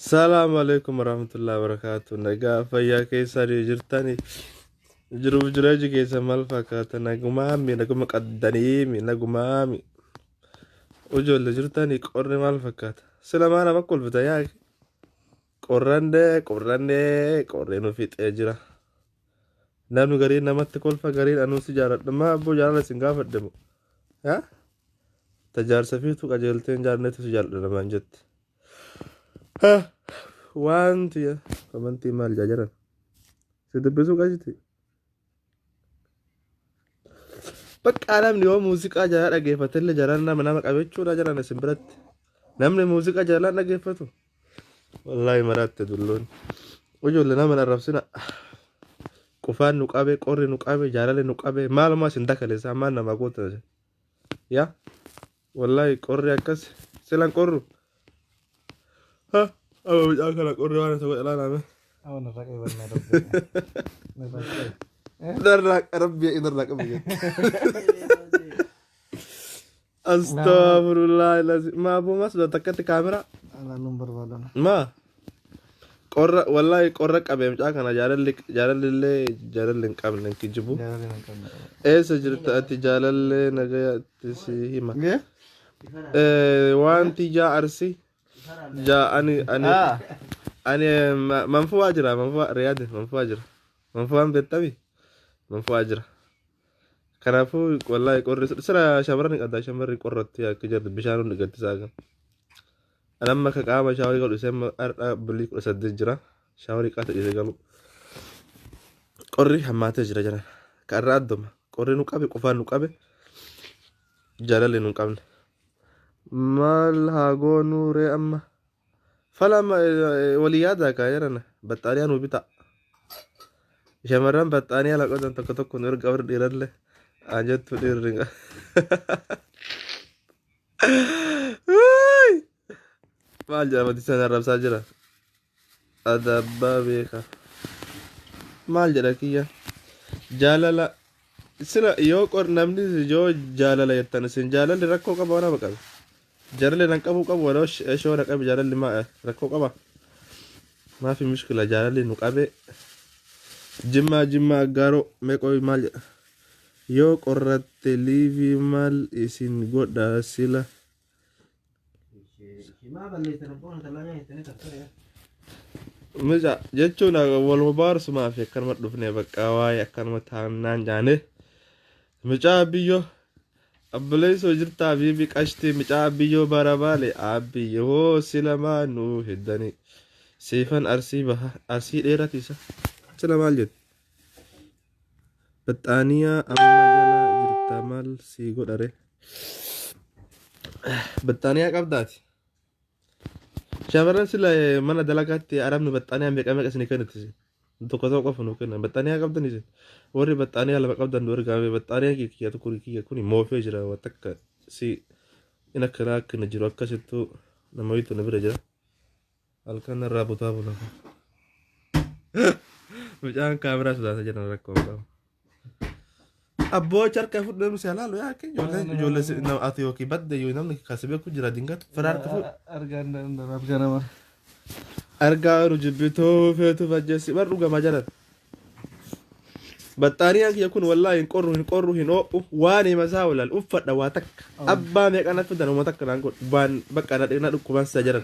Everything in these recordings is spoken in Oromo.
Salaamu alaikum warahmatullahi wabarakatuh. Nagaa fayyaa keessanii jirtanii jiruuf jireenyi keessa maal fakkaata? Nagumaami, naguma qaddaniimi, nagumaami. Ijoollee jirtanii qorri maal fakkaata? Sila maa nama kolfita yaa? Qorrannee qorrannee qorree nu fixee jira. Namni gariin namatti kolfa gariin anuu si jaaladha. Maa abboo jaalala isin gaafadhe moo? Haa? Tajaarsa fiitu qajeelteen jaalladhetu si jaaladha namaan jette. Wanti komantii maal jaa jiran? Si dubbisuu qashti? Bakka namni yoo muuziqaa jalaa dhaggeeffatellee jalaan nama nama qabechuudha jalaan isin biratti. Namni muuziqaa jalaan dhaggeeffatu. Wallaahi maraatte dulloon. Ijoollee nama hin arrabsina. Qufaan nu qabe, qorri nu qabe, jaalalli nu qabe, maalumaa isin dakaleessa maal namaa gootan isin. Yaa wallaahi qorri akkas silan qorru. Ha amma mucaa kana qorri waan isa godhe ilaalame. Awan irraa qabanna rabbi. Irraa qabe. Narraa rabbi narraa qabe jette. Astagfirullah lazim. Maa boo mas takkatti kaameraa. Alaaluun barbaadan. Maa qorra wallaahi qorra qabee mucaa kana jaalalli jaalalli jaalalli hin qabne hin kijibu. Jaalalli hin qabne. Eessa jirta ati jaalallee nagayaatti si hima. Gee? Wanti jaa arsii jaa ani ani ani manfu'aa jira manfu'aa riyaadi manfu'aa jira manfu'aan beektami manfu'aa jira. Kanaafuu wallaahi qorri sira shamarran hin qabdaa shamarri qorratti akka jirtu bishaan hundi gatti saagan. Ani amma akka qaama shaaworii galu isee har'a bulii 18 jira shaaworii qaata dhiisee galu. Qorri hammaatee jira jira. Ka irraa adduma qorri nu qabe qufaan nu qabe jaalalli nu hin qabne. Maal haa goonuu ree amma? Fala amma walii yaadaa kaa jedhan baxxaaniyaa nu bitaa. Shamarran baxxaaniyaa laqotan tokko tokko nu erga warri dhiirallee aan jettu dhiirri. Maal jedhama disaan arrabsaa jira. Adabbaa beeka. Maal jedha kiyya? Jaalala sila yoo qor namni yoo jaalala jettan isin jaalalli rakkoo qaba waan nama qabe. Jaalalli nan qabuu qabu waloo shoo na qabe jaalalli maa rakkoo qaba. Maafi mushkila jaalalli nu qabe. Jimmaa jimmaa aggaaroo meeqoo maal jedha? Yoo qorratte liivii maal isin godha sila? Mica jechuun wal mubaarsumaa fi akkanuma dhufne bakka waa'ee akkanuma taannaan jaane. Micaa biyyoo abboleessoo jirtaa biibi qashtii micaa biyyoo barabaale abbiyyoo sila maa nuu heddanii. Siifan arsii baha arsii dheeratiisa. Sila maal jette? Baxxaaniyaa amma jala jirta maal sii godhare? Baxxaaniyaa qabdaati. Shamarran sila mana dalagaatti arabni baxxaaniyaa meeqa meeqa isinii kennitti isin? Tokko tokko qofa nuu kennan. Baxxaaniyaa qabdan isin? Warri baxxaaniyaa lama qabdan nu ergaame baxxaaniyaa kiyya tokko kiyya kuni moofee jira waan takka si in akkanaa akkana jiru akkasittuu nama wayiitu na bira jira. Halkan narraa butaa bula. Mucaan kaameraa sodaata jiran rakkoo hin qabu. Abboo harka fudhu namni si halaalu yaa akka ijoollee ijoollee ati yookiin badde yoo namni kasi beeku jira dingat fira harka fudhu. Argaan danda'u argaa nama. Argaa jiru jibbitoo feetu fajjeessi bar dhugamaa jaran. Baxxaaniyaan kiyya kun wallaahi hin qorru hin qorru hin oo'u waan hima isaa walaal uffadha waa takka. Abbaa meeqa na fidan uma takka naan godhu waan bakka na na dhukkuban sa jaran.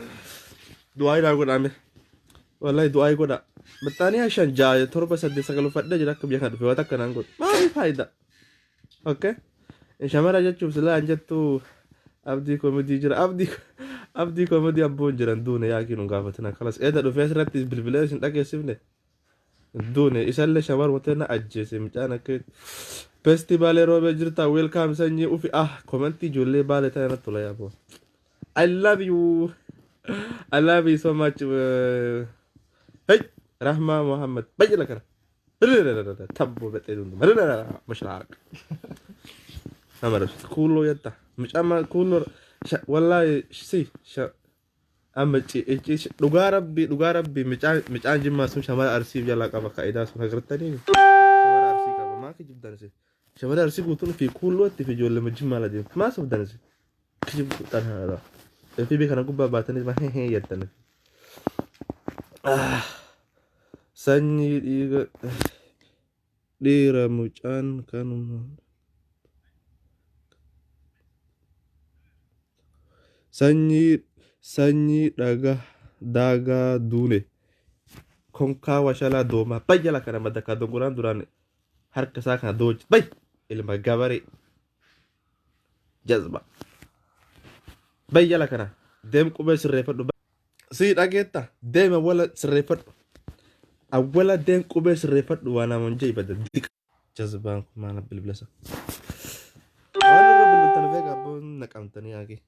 Du'aa naa godhaame. Wallaahi du'aa godha. Baxxaaniyaa 5 6 7 8 9 uffadhee jira akka biyya kana dhufe waa takka naan godhu. Maali faayidaa? Okay. Shamara jechuuf silaa hin jettu abdii komedii jira. Abdii abdii komedii abboon jiran duune yaakii nu gaafatina. Kalas eeda dhufee asirratti bilbilee isin dhageessifne. Duune isallee shamaruma ta'e na ajjeese mucaan akka Besti baalee roobee jirta welcome sanyii ufi ah komentii ijoollee baalee ta'e natti tola yaa boo. I love you. I love you so much. Hey, Rahma Muhammad. Bayyana kana. Tabbo bexee dunduma. Mashraaq. Nama rabsitu. Kuuloo yatta. Mucaan kuuloo wallaahi si amma dhugaa rabbii dhugaa rabbii mucaan mucaan jimmaa sun shamara arsiif jalaa qaba kaa'idaa sun agartanii shamara arsii qaba maa kijibdan isin shamara arsii guutuun fi kuulootti fi ijoollee jimmaa la deemtu maa sobdan isin kijibdu xanhaadha FB kana gubbaa baatanii maa hee hee jettan. Sanyii dhiiga dhiira mucaan kanuma. Sanyii dhagaa daagaa duune konkaa washalaa doomaa bay jala kana madda dongoraan duraan harka isaa kana dooji bay ilma gabaree jazba bay jala kana deem qubee sirreeffadhu sii dhageetta deema wala sirreeffadhu awwala deem qubee sirreeffadhu waan namoon jee bada diqa jazbaan kun maal bilbilasa waan irra bilbiltan beeka abboon naqamtanii haakee.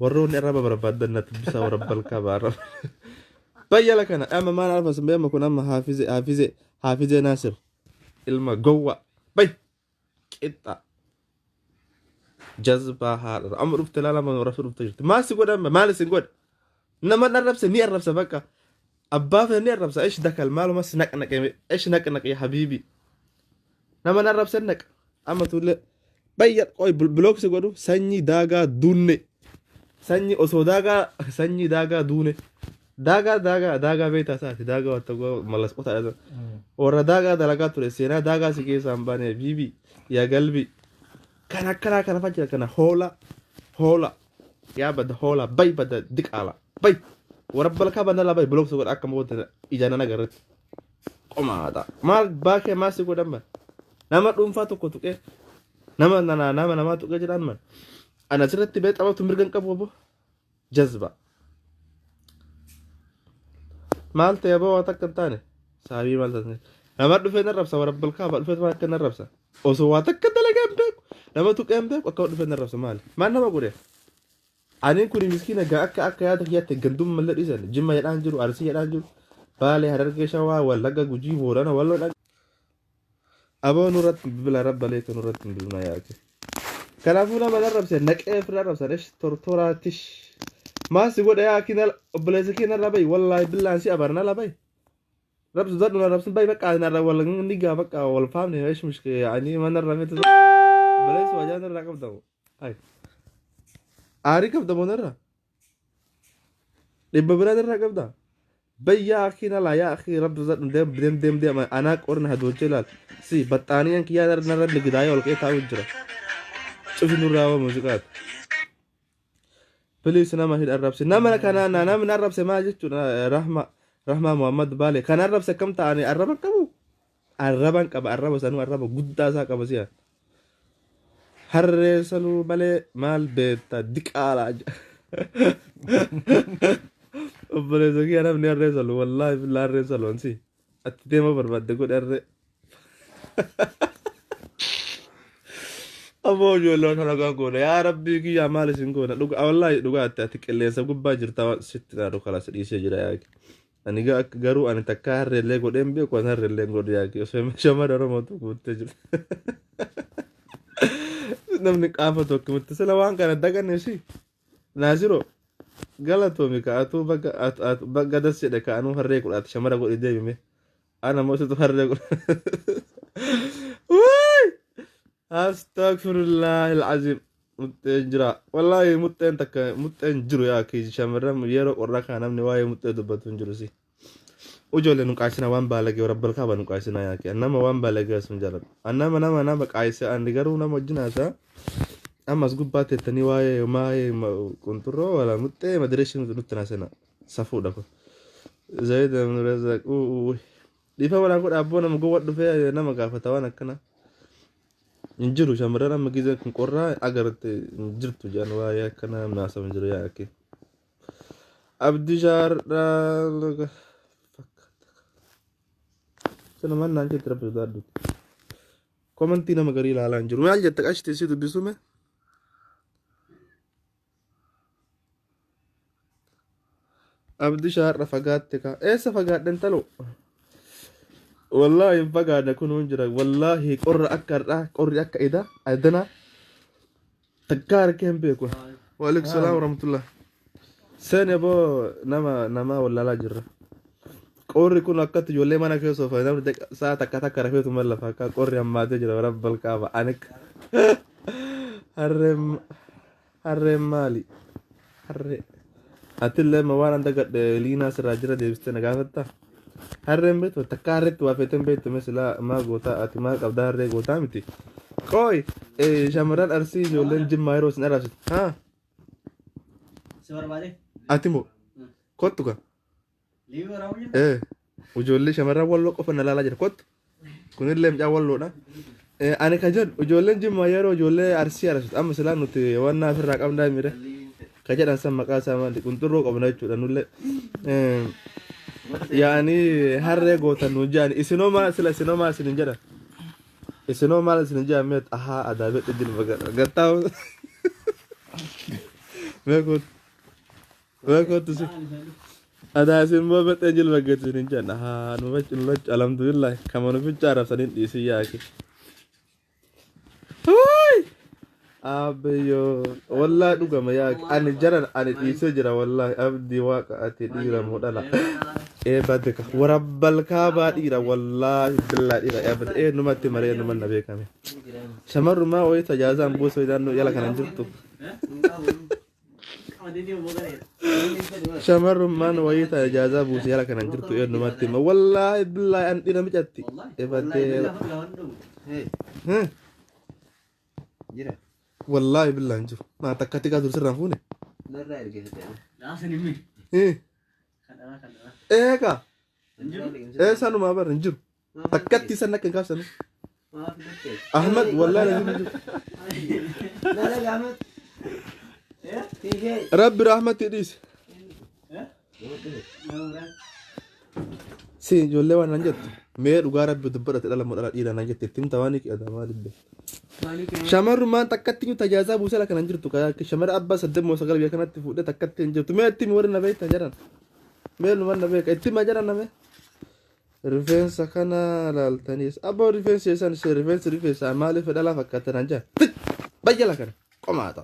Warroonni arraba barbaadan na dubbisaa warra balkaa baarra. Bayyala kana amma maal arfa sun beema kun amma haafize haafize haafizee Naasir ilma gowwa bay qixxa jazbaa haadha amma dhufte laala amma arrabsa dhufte jirti maal si godha amma maal isin godha nama arrabse ni arrabsa bakka abbaa fedhe ni arrabsa ish dakal maaluma si naqnaqe ish naqnaqe habiibi nama arrabse naq amma tullee bayya qoy block si godhu sanyii daagaa duunne sanyii osoo daagaa sanyii daagaa duune daagaa daagaa daagaa beektaa isaati daagaa wanta malas qotaa warra daagaa dalagaa ture seenaa daagaa si keessaa hin baane biibi yaa galbi kan akkanaa kana fajjira kana hoola hoola yaa bada hoola bay bada diqaala bay warra balkaa banala bay block si godha akka mootii ijaan agarratti qomaadha maal baakee maal si godhan man nama dhuunfaa tokko tuqee nama nama nama namaa tuqee jedhan man ana asirratti bee taphatu mirga hin qabu obbo jazba maal ta'e aboo waan takka hin taane saabii maal taate nama dhufee na rabsa warra balkaa dhufee maal akka na rabsa osoo waa takka dalagaa hin beeku nama tuqee hin beeku akka dhufee na rabsa maali maal nama godhe ani kun miskiina gaa akka akka yaada kiyyaatti gandummaa malee dhiisan jimma jedhaan jiru arsii jedhaan jiru baalee harargee shawaa wallagga gujii boorana walloo dha aboo nurratti bilbila rabba leetu nurratti bilbila yaake kanaafuu nama narrabse naqee ofirra arrabsan ish tortoraatish maal si godha yaa akii obboleessa kee narra bayi wallaahi billaan si abara nala bayi rabsu zadhu na rabsin bayi bakka narra wal ni gaa bakka wal faamne ish mushkil ani ma narra fetu obboleessu wajaa narra qabda hay aarii qabda moo narra dhibba biraa narra qabda bay yaa akii nala yaa akii rabbi zadhu deem deem deem deem anaa qorna hadochee laal si baxxaaniyaan kiyyaa narra ligidaayee ol ka'ee taa'u jira cufi nurraa waa muuziqaati. Please nama hin arrabse nama kana namni arrabse maal jechuudha rahma rahma Muhammad Baale kan arrabse akkam ta'ani arraba qabu arraban qaba arraba sanuu arraba guddaa isaa qaba si'a harree sanuu malee maal beekta diqaalaa obboleessa kiyya namni harree salu wallaahi billaa harree salu ansi atti deema barbaadde godhe harree Aboo ijoolleen halagaa goona yaa rabbii kiyyaa maal isin goona dhuga wallaahi dhugaatti ati qilleensa gubbaa jirta sitti naa dhukala si dhiisee jira yaa ani garuu ani takkaa harreellee godheen beeku ani harreellee hin godhu yaa osoo shamara Oromootu guuttee jirta namni qaafatu akkamitti sila waan kana daganne si Naasiro galatoomi ka'atuu baga das jedhe ka'anuu harree kudhaati shamara godhi deemime ana immoo situ harree godha Wuy! Astaghfirullah alazim muxxeen jira wallaahi muxxeen takka muxxeen jiru yaa kii shamarran yeroo qorraa kana namni waa'ee muxxee dubbatu hin jiru si ijoollee nu qaasina waan baalagee rabbal kaaba nu qaasina yaa kii nama waan baalagee sun jaaladhu nama nama nama qaayise ani garuu nama wajjin haasaa ammas gubbaa teettanii waa'ee waa'ee qunxurroo wala muxxee madireeshin nutti naasina safuudha kun Zayid Abdulrazak dhiifa walaa godha abboo nama gowwa dhufee nama gaafata waan akkana hin jiru shamarran amma gizeen kun qorraa agarte hin jirtu jedhan waa'ee akkana namni haasa'u hin jiru yaa akki abdii shaarraa sana maal naan jette rabbi sodaadhu komantii nama garii ilaalaa hin jiru maal jette qashti si dubbisume Abdi shaarra fagaatte kaa eessa fagaadhen taloo wallaahi hin fagaadne kun hin jira wallaahi qorra akka har'aa qorri akka ida adana takkaa harkee hin beeku waalaikum salaam warahmatullah seeni aboo nama nama wallaalaa jirra qorri kun akkatti ijoollee mana keessa oofan namni sa'a takka takka rafeetu mallafa akka qorri hammaatee jira rabbal kaaba ani harreen harreen maali harree Atillee ma waan an dagadhe liinaa sirraa jira deebistee na gaafatta. Harreen beektu takka harreetti waa feeteen beektu mee silaa maa gootaa ati maal qabdaa harree gootaa miti. Qooy shamarran Arsii ijoolleen Jimmaa yeroo isin arrabsitu. Haa Si barbaade? Ati moo kottu ka. Ijoollee shamarran Walloo qofa na laalaa jira kottu. Kunillee mucaa Walloodha. Ani ka jedhu ijoolleen Jimmaa yeroo ijoollee Arsii arrabsitu amma silaa nuti waan ofirraa qabnaa mire. Ka jedhan san maqaa isaa maali qunxurroo qabna jechuudha nullee. Yaani harree gootan nuun jedhan isinoo maal sila isinoo maal isin jedhan. Isinoo maal isin jedhan mee ahaa adaabee jilba gattaa. Mee kottu. Mee kottu si. Adaa isin immoo bexee jilba gatti isin jedhan ahaa nu bachu nu bachu alhamdulillah kama nu ficha arabsaniin dhiisii yaaki. Abbiyyoo wallaahi dhugama yaaki ani jaran ani dhiisee jira wallaahi abdii waaqa ati dhiira moo dhala. Ee badika warabbal kaabaa dhiira wallaahi billaa dhiira ee bade ee numatti maree numan na beekame. Shamarrumaa wayii tajaajaan buusoo naannoo jala kanan jirtu. Shamarrummaan wayii tajaajaa buuse jala kanan jirtu ee numatti hima wallaahi billaahi an dhiira micatti. Ee badee. Jira. Wallaahi billaahi hin jiru. Maa takka xiqqaa dur sirraan fuune. Narraa ergite. Eegaa. Ee sanumaa bara hin jiru. Takkatti san akka hin kaasanu. Ahmad wallaahi hin jiru. Rabbi rahmatti dhiise. Si ijoollee waan nan jettu mee dhugaa rabbi dubbadhate dhala moo dhala dhiira nan jette itti himta waan hiiki adamaa dibbe. Shamarrummaan takkatti iyyuu tajaajilaa buusee ala kanan jirtu shamara abbaa saddeet moo sagal biyya kanatti fuudhee takkatti hin jirtu mee itti himi warri na beektan jedhan mee numan na beeka itti hima jedhan name. Rifeensa kana laaltaniis abboo rifeensi isaan ishee rifeensi rifeensa maaliif dhalaa fakkaatan an jaa bayyala kana qomaata.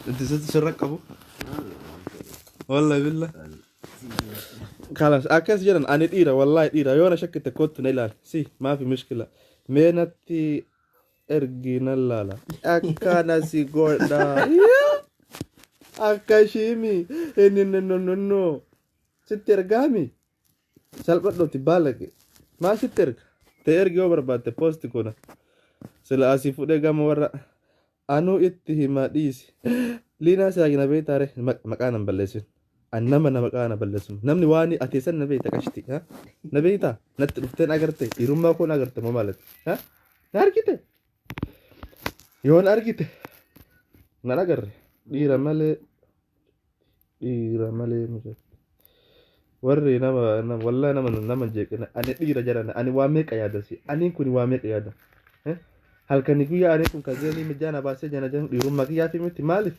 Itti sitti sirra qabu. Wallahi billah. Kalas akkas jedhan ani dhiira wallahi dhiira yoo na shakkite kottu na ilaali si maafi mushkila mee natti ergi nan laala akkana si godha akka ishiimi inni no no no sitti ergaami salphadhooti baalage maa sitti erga ta'e ergi yoo barbaadde posti kuna sila asii fuudhee gama warra anuu itti hima dhiisi liinaa silaagina beektaare maqaa nan balleessin an nama na maqaa na balleessu namni waan ati san na beekta qashti ha na beekta natti dhufteen agarte dhiirummaa koo na agarte moo maalati ha na argite yoon argite nan agarre dhiira malee dhiira malee mucatti warri nama wallahi nama nama jeeqina ani dhiira jedhan ani waa meeqa yaadasi aniin kun waa meeqa yaada halkanii guyyaa aniin kun kajeelii mijaana baasee jana jana dhiirummaa kiyyaa fi miti maaliif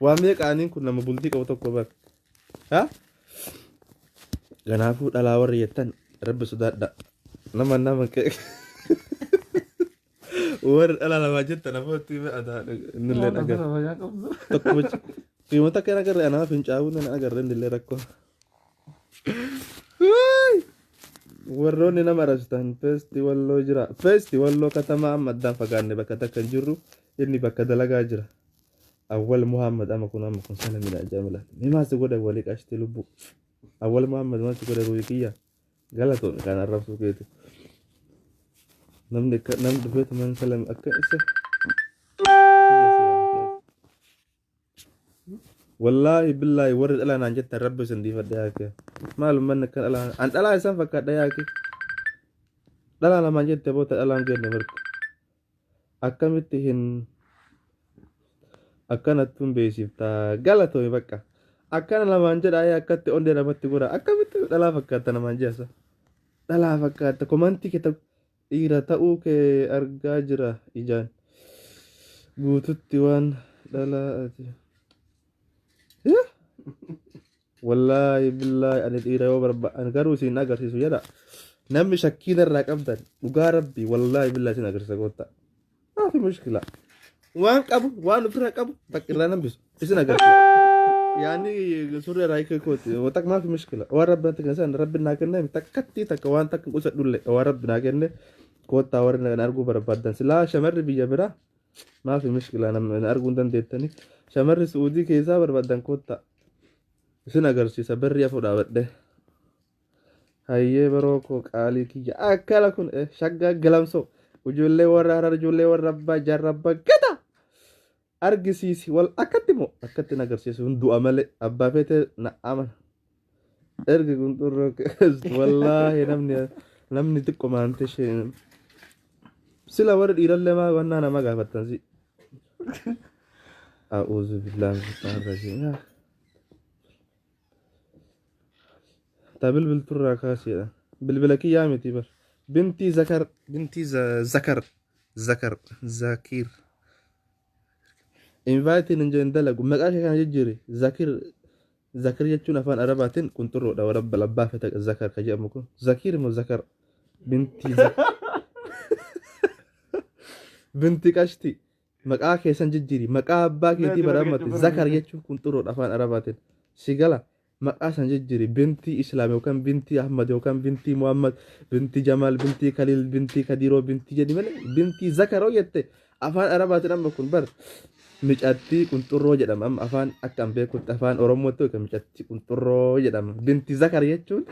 waa meeqa aniin kun nama bultii qabu tokko bar ha kanaafuu dhalaa warri jettan rabbi sodaadha nama nama qeeq warri dhalaa lamaa jettan afootti innillee agarra tokko qiimata akka hin agarre anaaf fincaa'uu nan agarre innillee rakkoo. Warroonni nama arabsitan feesti Walloo jira. Feesti Walloo katamaa amma addaan fagaanne bakka takka hin jirru inni bakka dalagaa jira. Awwal Muhammad amma kun salamina ajaa'ibila. Mee maal si godhe walii qashti lubbuu. Awwal Muhammad maal si godhe ruuyi kiyya. Galatoon kan arrabsuu keeti. Namni akka namni dhufeetu man salami akka isa. Wallaahi billaahi warri dhalaa naan jettan rabbi isin dhiifadha yaake. Maal ummanni akka dhalaa an dhalaa isaan fakkaadha yaake. Dhalaa lamaan jette boota dhalaan kenne marti. Akkamitti hin akkanattu hin beeksifta galatoomi bakka. Akkana lamaan jedha ayee akkatti onnee namatti godha akkamitti dhalaa fakkaatta namaan jedhasa. Dhalaa fakkaatta komantii kee dhiira ta'uu kee argaa jira ijaan. Guututti waan dhalaa ati. Wallaahi billaahi ani dhiira yoo barbaadan garuu isin agarsiisu jedha. Namni shakkii narraa qabdan dhugaa rabbii wallaahi billaahi isin agarsiisa goota. Maafi mushkila. Waan qabu waan ofirraa qabu bakka irraa nambisu isin agarsiisa. Yaani surree irraa hiikee kooti takka maafi mushkila. Waan rabbi natti kenne sana rabbi naa kenne takkatti takka waan takka qusadhulle waan rabbi naa kenne koottaa warri na arguu barbaadan silaa shamarri biyya biraa maafi mushkila na arguu hin dandeettani. Shamarri Su'uudii keessaa barbaadan koottaa. Isin agarsiisa barri afur dhaabadhe. Hayyee baroo koo qaalii kiyya akkala kun shaggaa galamsoo ijoollee warra harar ijoollee warra abbaa jaarra abbaa gata argisiisi wal akkatti moo akkatti hin agarsiisu hin du'a malee abbaa feete na amana. Ergi qunxurroo keessu wallaahi namni namni xiqqoo maante isheen sila warri dhiirallee maa wannaa nama gaafattan si. A'uuzu billaahi min shayxaani rajiim. Ta bilbilturraa kaasiidha. Bilbila kiyyaa miti bar. Bintii Zakar bintii Zakar Zakar Zakir. Invaayitiin hin jedhin dalagu maqaa kee kana jijjiiri. Zakir Zakir jechuun afaan Arabaatiin qunxurroodha warra labbaa fete Zakar ka jedhamu kun. Zakir moo Zakar bintii Zakar. Binti qashti maqaa keessan jijjiiri maqaa abbaa keetii bara ammatti Zakar jechuun qunxurroodha afaan Arabaatiin. Si gala maqaa san jijjiiri bintii Islaam yookaan bintii Ahmad yookaan bintii Muhammad bintii Jamaal bintii Kaliil bintii Kadiroo bintii jedhi malee bintii Zakar hoo jette afaan Arabaatiin amma kun bar micattii qunxurroo jedhama amma afaan akka an beekutti afaan Oromootti yookaan micattii qunxurroo jedhama bintii Zakar jechuun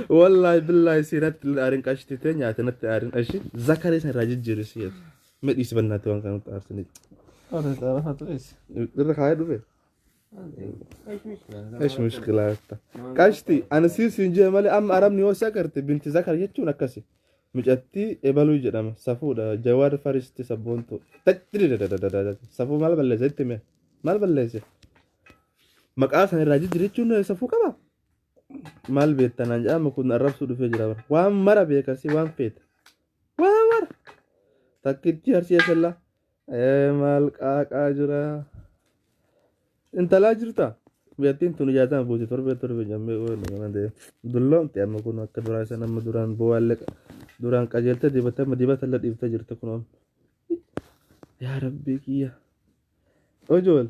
wallaahi billaahi si natti aarin qashti tee nyaate natti aarin ashi Zakarii san irraa jijjiiri si jedhu mee dhiisi bannaatti waan kanatti aarsanii irra kaayee dhufe. Esh mushkilaa qashti ani sii siin jee malee amma arabni yoo si agarte binti Zakar jechuun akkasi micattii ebaluu jedhama safuudha jawaar faristi sabboontu safuu maal balleesse itti mee maal balleesse maqaa san irraa jijjiiri jechuun safuu qaba maal beekta naan jedhama kun arrabsuu dhufee jira bara waan mara beekasi waan feete waan mara takkitti arsii asallaa maal qaaqaa jira intalaa jirta biyyattiin tun ijaazaan buuti torbee torbee jammee dulloomte amma kun akka duraa san amma duraan bu'aallee duraan qajeelte dibata amma dibata illee dhiiftee jirta kun amma yaa rabbii kiyya ojool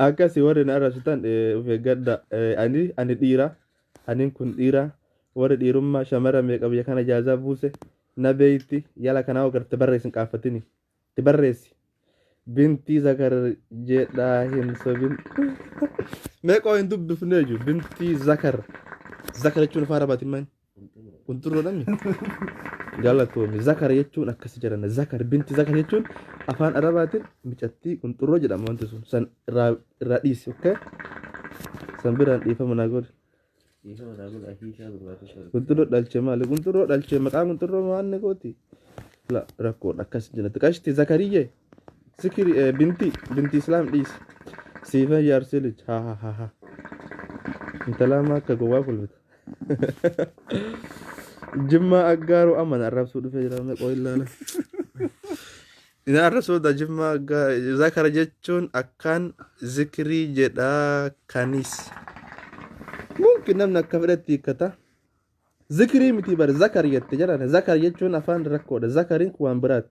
akkasi warri na arrabsitan of eeggadha ani ani dhiira anin kun dhiira warri dhiirummaa shamara meeqa biyya kana ijaazaa buuse na beeyti yala kanaa ogarte barreessi hin qaanfatini itti barreessi bintii zakar jedhaa hin sobin meeqoo hin dubbifne iyyuu bintii zakar zakar jechuun afaan arabaatiin maal qunxurroo dhammi galatoomi zakar jechuun akkas jedhama zakar binti zakar jechuun afaan arabaatiin micattii qunxurroo jedhama wanti sun san irraa irraa dhiisi okay san biraan dhiifama naa godhi Dhiifama naa godha hiikaa barbaadu sana. Qunxurroo dhalche maali? Qunxurroo dhalche maqaa qunxurroo waan ni gooti. La rakkoodha akkas jedhatti. Qashti Zakariyyee zikiri binti binti Islaam dhiisi. Siifan jaarsee lij ha ha ha ha. Intalaa maa akka gowwaa kolfita. Jimmaa aggaaroo amma na arrabsuu dhufee jira meeqoo ilaala. Ina arrabsuu jimmaa aggaa zakara jechuun akkaan zikirii jedhaa kanis. Mumkin namni akka fedhetti hiikkata. Zikirii miti bare zakar jette jedhan zakar jechuun afaan rakkoodha zakariin kun waan biraati.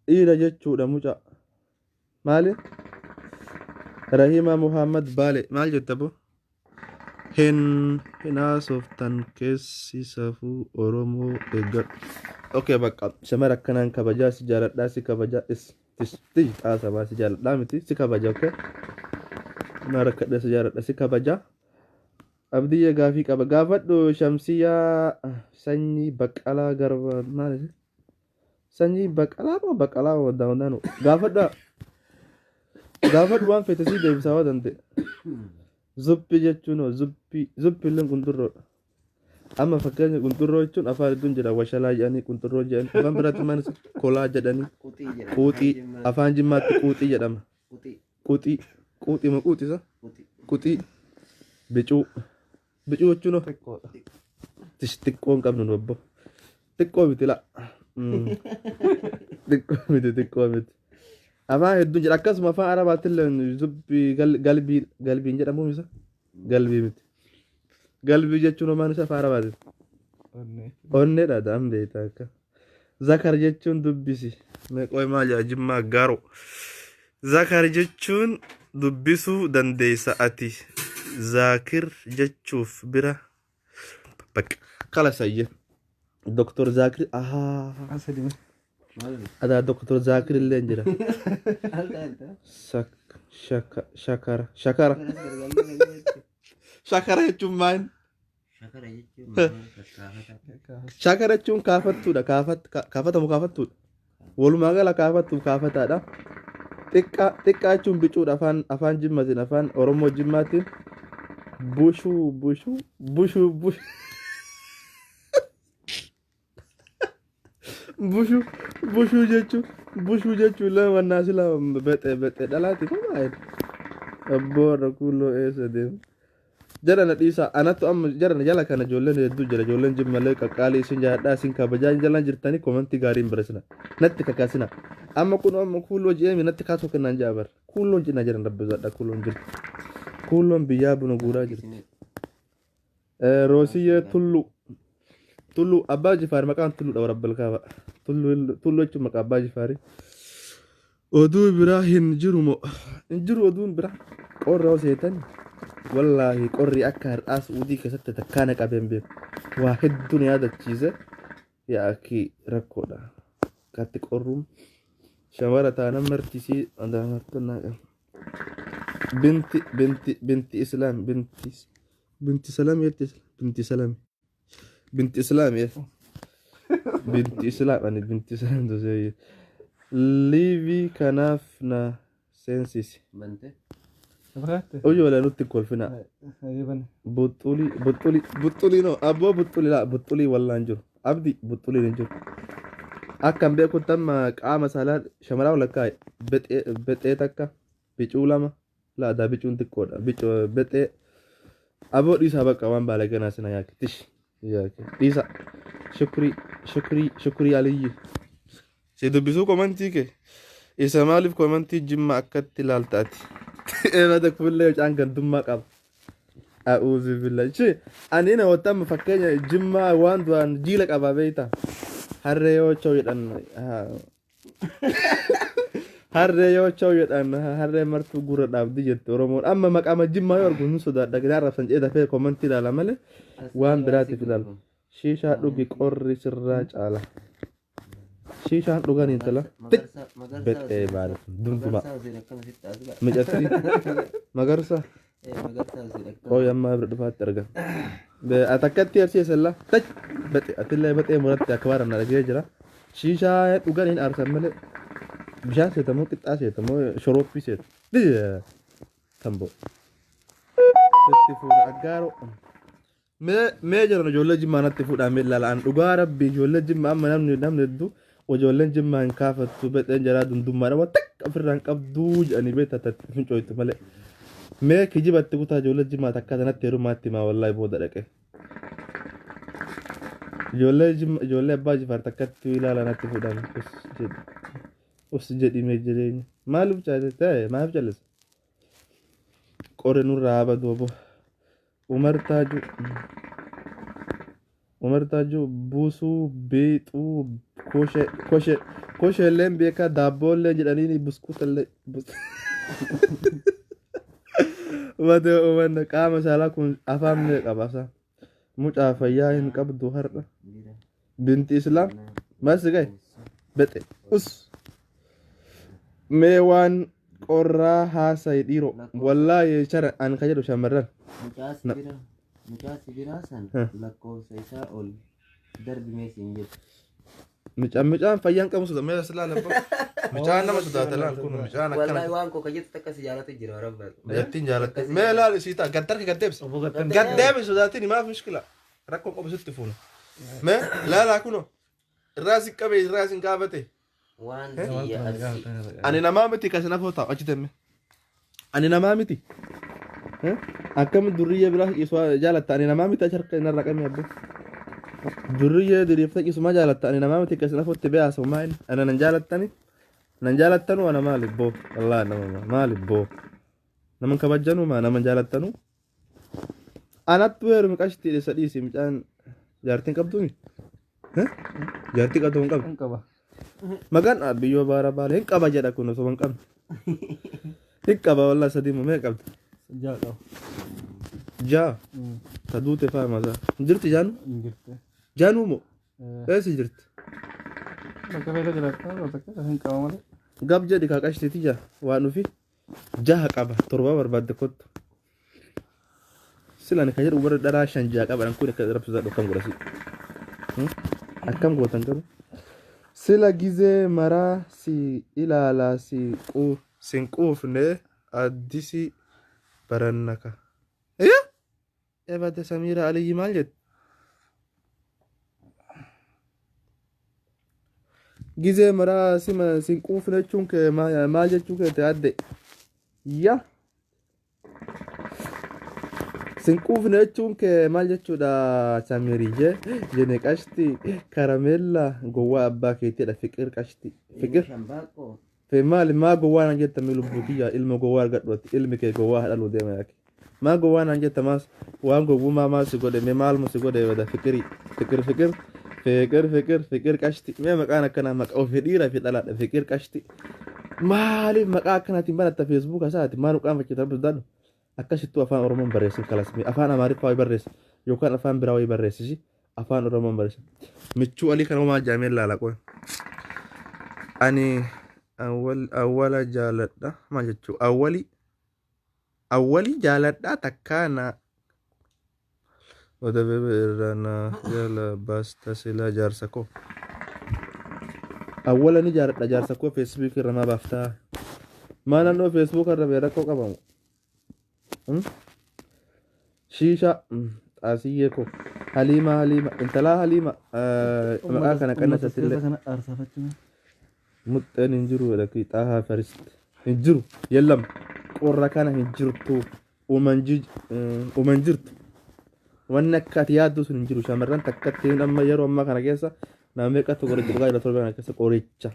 Dhiira jechuudha mucaa. Maali? Rahima Muhammad Baale maal jetta boo? Hin hin haasoftan keessi safuu Oromoo eeggadhu. Okay bakka shamara akkanaan kabajaa si jaaladhaa si kabajaa is tis tij xaasabaa si jaaladhaa miti si kabaja okay. Na rakkadhe si jaaladha si kabajaa. Abdiyya gaafii qaba gaafadhu Shamsiyyaa sanyii Baqqalaa Garba maal ishee? Sanyii Baqqalaa moo Baqqalaa moo daawwannaanu gaafadhu gaafadhu waan feete sii deebisaa waan danda'e. Zuppii jechuun hoo zuppii zuppii illee qunxurroodha. Amma fakkeenya qunxurroo jechuun afaan hedduun jira washalaa jedhanii qunxurroo jedhanii afaan biraatti maal kolaa jedhanii Quxii jedhama. quuxii afaan jimmaatti quuxii jedhama. Quxii. Quuxii quuxii moo quuxii isa Quxii. quuxii bicuu bicuu jechuun hoo Xiqqoodha. Tish xiqqoo hin qabnu nu obbo. Xiqqoo miti la. Xiqqoo miti xiqqoo miti. Afaan hedduun jira akkasuma afaan arabaatti illee zubbii galbii galbiin jedhamu isa galbii miti. Galbii jechuun homaan isa afaan arabaati. Onnee. Onneedha daan beekta akka. Zakar jechuun dubbisi. Meeqoo maal jedha jimmaa gaaroo. Zakar jechuun dubbisuu dandeessa ati. Zaakir jechuuf bira bakka kala sayye. Doktor Zaakir ahaa. Asadi. Adaa Doktor Zaakir illee hin jira. Shakara shakara shakara jechuun maal? Shakara jechuun maal? Shakara jechuun kaafattuudha. Kaafatamu kaafattuudha. Walumaa gala kaafattuuf kaafataadha. Xiqqaa xiqqaa jechuun bicuudha afaan Jimmaatiin, afaan Oromoo Jimmaatiin. Bushuu bushuu bushuu bushuu bushuu bushuu jechuun, bushuu jechuun lama naasila bexee bexee dhalaati kun maal? Abboo warra kuuloo eessa deemu? Jara na dhiisaa, anattu amma jara na jala kana ijoolleen hedduu jira. Ijoolleen Jimmallee qaqqaalii, isin jaadhaa, isin kabajaa jalaan jirtanii komantii gaarii hin barreessina, natti kakaasina. Amma kun amma kuuloo je'emi natti kaasuu kennaan ja'a bar kuuloon cinaa jiran rabbisadha. Kuuloon jirti, kuuloon biyyaa buna guuraa jirti. Roosiyyee Tullu, Tullu Abbaa Jifaar, maqaan Tulluudha. Warabbal kaaba Tullu, Tullu jechuun maqaa Abbaa Jifaari. Oduu biraa hin jiru moo hin jiru? Oduun biraa qorra yoo seetan, wallaahi qorri akka har'aa Su'uudii keessatti takkaana qabeen beeku. Waa hedduu na yaadachiise. Yaa akki rakkoodha akkatti qorruun shamara taanan martisii adaamartannaa qaba. Binti binti binti Islaam, binti binti Salam jetti, binti Salam, binti Islaam, binti Islaam, ani binti Islaam tosee liivii kanaaf na seensisi. Bante. Baqatte. Uyyoola nutti kolfina. Ayyaban. Buxxulii buxxulii buxxulii no abboo buxxulii laa buxxulii wallaan jiru abdi buxxuliin hin jiru. Akkan beekutti amma qaama saalaa shamaraa walakkaa bexee bexee takka, bicuu lama laadaa, bicuun xiqqoodha, bicuu bexee. Aboo dhiisaa bakka waan baala ganaa sina yaake tish yaake dhiisa. Shukrii shukrii shukrii aliyyi si dubbisuu komantii kee isa maaliif komantii Jimma akkatti ilaalta ati? Eebada kullee mucaan gandummaa qaba. A'uuzu billahi. Shi ani na wata amma fakkeenya Jimmaa waan duraan jiila qaba beekta. Harree yoo choo jedhan, harree yoo choo jedhan, harree martuu gurra dhaabdi jette Oromoon. Amma maqaama Jimmaa yoo argu hin sodaadha. Gidaa arrabsan jedhee dafee komantii ilaala malee waan biraatiif ilaala. Shiishaa dhugi, qorri sirraa caala. Shiishaan dhugan intala. Bexee baala dunduma. Micatti magarsa. Qoy amma bira dhufaatti arga. Atakkatti arsiisalla. Taj bexe atillee bexee muratti akka baran argee jira. Shiishaa dhugan hin aarsan malee. Bishaan seetamoo, qixxaa seetamoo, shorooppii seeta. Tamboo. Sitti fuudha aggaaroo. Mee jiran ijoollee Jimmaa natti fuudhaa mee ilaalaan. Dhugaa rabbi ijoollee Jimmaa amma namni hedduu ijoolleen Jimmaa hin kaafattu, bexeen jaraa dundummaadha, waan takka ofirraa hin qabduu jedhanii beektaa tatti fincooytu malee. Mee kijibatti kutaa ijoollee Jimmaa takka sanatti heerumaatti himaa, wallaahi booda dhaqe. Ijoollee Jimma, ijoollee Abbaa Jifaar takkatti ilaala natti fuudhaan. Us jedhi. Us jedhi mee jireenya. Maaliif caalise ta'e, maaliif callisa? Qorri nurraa haa badu obbo. Umar Taajuu. Umar Taajuu buusuu beexuu koshee koshee koshee illee beekaa, daabboo illee jedhanii, buskuuta illee. Mate uummanni qaama saalaa kun afaan meeqa qaba isaa? Mucaa fayyaa hin qabdu har'a. Binti Islaam maal si gahe? Bexe us. Mee waan qorraa haasayi dhiiroo. Wallaahi shara an ka jedhu shamarran. Mucaa sibiraa san lakkoofsa isaa ol darbi mee siin jedhu. Mucaan mucaan fayyaan qabu soda mee silaa labba. Mucaan nama sodaata laal kun mucaan akkana. Wallaahi waan koo ka jettu takka si jaalatu jira rabba. Mucattiin jaalatte. Mee laal isii ta'a gad tarki gad deebisi. Obbo Gattan. Gad deebi sodaatiin maaf mushkila. Rakkoon qabu sitti fuuna. Mee laalaa kunoo. Irraa si qabe, irraa sin kaafate. Waan biyya Arsii. Ani namaa miti kan sinafoo taa'u achi temme. Ani namaa miti. Akkam durriyyee biraa ciisuu jaalatta? Ani namaa miti, achi harka narraa qabmi abboo. Durriyyee diriirfata ciisumaa jaalatta? Ani namaa miti kan sinafootti beekaa maa inni. Ana nan jaalattani. Nan jaalattanu ana maali boo? Wallaahi nama maali boo? Nama kabajjanu maa nama jaalattanu? Anattu heerumi qashtii isa dhiisi, mucaan jaartiin qabduumi? Jaartii qabdu hin qabdu? Hin qaba. Maqaan biyyoo baara baala hin qaba jedha kun osoo hin qabne. Hin qaba wallaahi, sadii moo meeqa qabda? Ja'a qaba. Ja'a ta duute faa masaa. Hin jirti jaanu? Hin jirti. Jaanuu moo? Eessa jirti? Bakka feete jiraata bakka hin qaba malee. Gab jedhi kaa qashtiiti jaa waan ufi jaha qaba torba barbaadde kottu. Silaan kan jedhu warra dharaa shan jaha qaban kun akka rabsu akkam godhasi. Akkam gootan garuu. Sila gizee maraa si ilaalaa si sin quufne addisi barannaka. Ebade Samiira Aliyyi maal jette? Gizee maraa sin quufne jechuun kee maal jechuu keete adde? Ya. Sin quufne jechuun kee maal jechuudha Samiriyyee? Jene qashti karameella gowwaa abbaa keetiidha fiqir qashti. Fiqir. Shambaaqqoo. Fe maali maa gowwaa naan jetta mee lubbuu kiyya ilma gowwaa argadhu ati ilmi kee gowwaa hadhaluu deema yaake. Maa gowwaa naan jetta maas waan gowwummaa maal si godhe mee maaluma si godhe bada fiqirii fiqir fiqir fiqir fiqir fiqir qashti mee maqaan akkanaa maqaa ofii dhiiraa fi dhalaadha fiqir qashti. Maaliif maqaa akkanaatiin banatta feesbuuka isaati maal qaanfachiisa rabbi sodaadhu akkasittuu afaan oromoon barreessin kalas mee afaan amaariffaa wayii barreessi yookaan afaan biraa wayii barreessisi afaan oromoon barreessi. Michuu alii kana homaa jaamee laala qoy. Ani awwala jaaladha maal jechuu awwali awwali jaaladha takkaa na oda bebe irraa na jala baasta silaa jaarsa koo. Awwala ni jaaladha jaarsa koo feesbuuk irra maa baaftaa? Maa naannoo feesbuuk irra bee rakkoo qabamu? Shiisha xaasiyyee koo Haliima Haliima intalaa Haliima maqaa kana qannasatillee. Kana aarsaafachuu. Muxxeen hin jiru jedha xaahaa farist hin jiru yellam qorra kana hin jirtu uuman jirtu wanni akka ati yaaddu sun hin jiru shamarran takkatti amma yeroo ammaa kana keessa nama meeqatu qoricha dhugaa jira torba kana keessa qoricha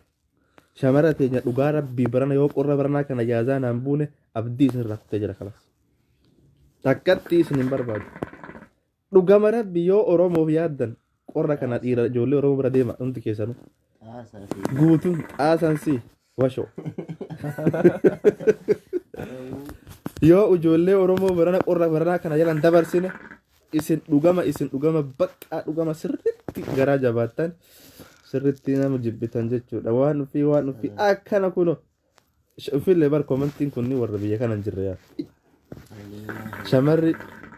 shamara teenya dhugaa rabbii barana yoo qorra baranaa kana jaazaa naan buune abdii isin irraa kutee jira kalas takkatti isin hin barbaadu dhugama rabbi yoo oromoof yaaddan qorra kana dhiira ijoollee oromoo bira deema hundi keessanuu. Xaasaa fi. Guutuun xaasan si washo. Yoo ijoollee Oromoo barana qorra baranaa kana jalan dabarsine isin dhugama isin dhugama baqqaa dhugama sirritti garaa jabaattan sirritti nama jibbitan jechuudha. Waan ofii waan ofii akkana kuno ofillee bar komantiin kunni warra biyya kana hin jirre yaa. Shamarri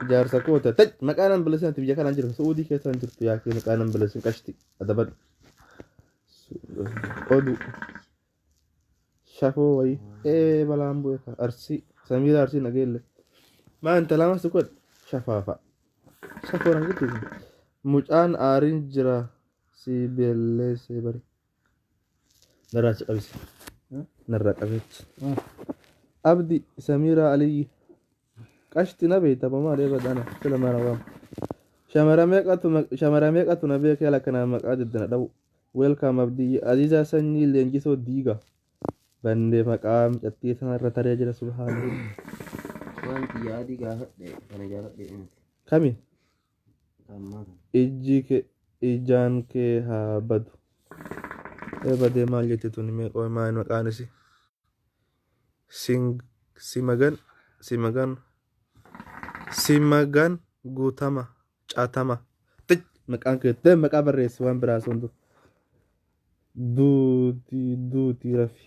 jaarsa koota taj maqaa nan balleessin ati biyya kana hin jirtu Suudii keessa hin jirtu yaa kee maqaa nan balleessin qashti adabadhu. Oduu shafoo wayii ee balaan bu'e ka arsii samiira arsii nageelle maa intala mas godhe shafaafa shafoo nan jettu mucaan aariin jira si belleessee bari narraa si qabisi narraa qabeechi abdi samiira aliyyi qashti na beeyta maal eebadana sila maana waam shamara meeqatu na beekee ala kanaa maqaa diddana dhabu Welcome Abdii Aziizaa Sanyii Leenjisoo Diiga. Bandee maqaa mucattii sanarra taree jira subhaanallah. Wanti yaadii gaafadhe kana jaaladhe miti. Kami Ammaa kana. ijji kee ijaan kee haa badu. Ee badee maal jette tuni mee qoy maal maqaan isii? Simagan simagan simagan guutama caatama. Tij maqaan kee tee maqaa barreessi waan biraa sun dur. Duuti duuti rafi.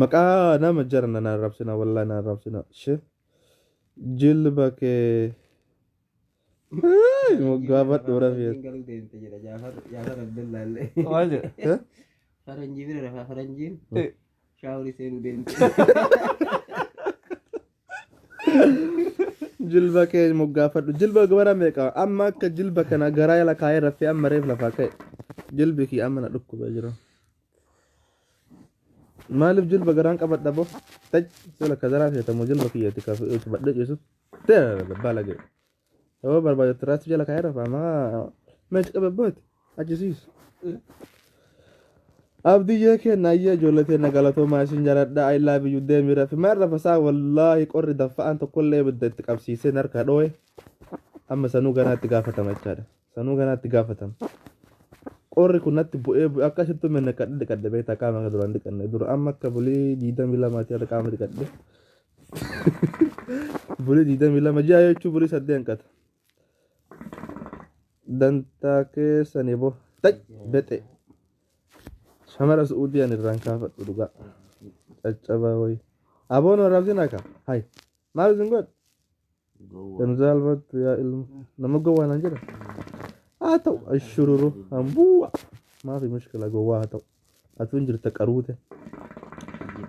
Maqaa nama jarana naan rabsina wallahi naan rabsina. She jilba kee moggaafadhu rafi. Faranjiin galuu deemte jedha Jaafar Jaafar Abdullaallee. Maal jedha? Faranjii bira rafaa faranjiin shaaworii seenuu deemte. Jilba kee moggaafadhu. Jilba bara meeqa? Amma akka jilba kana garaa jala kaayee rafee amma reef lafaa ka'e. Jilbi kee amma na dhukkubee jira. Maaliif jilba garaan qabadha bo? Taj sila kazaraa feetamu jilba kiyyaatti kabadhee ciisu. Baala ga'e. Yoo barbaade tiraasii jala kaayee rafa maa meecha qabe booti achisiisu. Abdiyyee kenna ayyee ijoollee teenna galatoomaa isin jaaladha I love you deemi rafi maal rafa isaa wallaahi qorri danfa'aan tokkollee ibidda itti qabsiisee narka dhooye amma sanuu ganaatti gaafatama jechaadha sanuu ganaatti gaafatama. Qorri kun natti bu'ee bu'ee akkasittuu minna dhiqadhe dhiqadhe beektaa qaama akka duraan dhiqanne dura amma akka bulii 22 irra qaama dhiqadhe bulii 22 ji'a jechuun bulii 8 hanqata. Dantaa keessanii boo taj bexe. Shamara Su'uudii ani irraan kaafadhu dhugaa. Caccabaa wayii. Aboon warraabsin akka. Hay. Maal isin godhu? Gowwaa. Gamzaalbattu yaa ilma. Nama gowwaa naan jedha. Haa ta'u ashururu hambuuwa. Maafi mushkila gowwaa haa ta'u. Atuun jirta qaruute.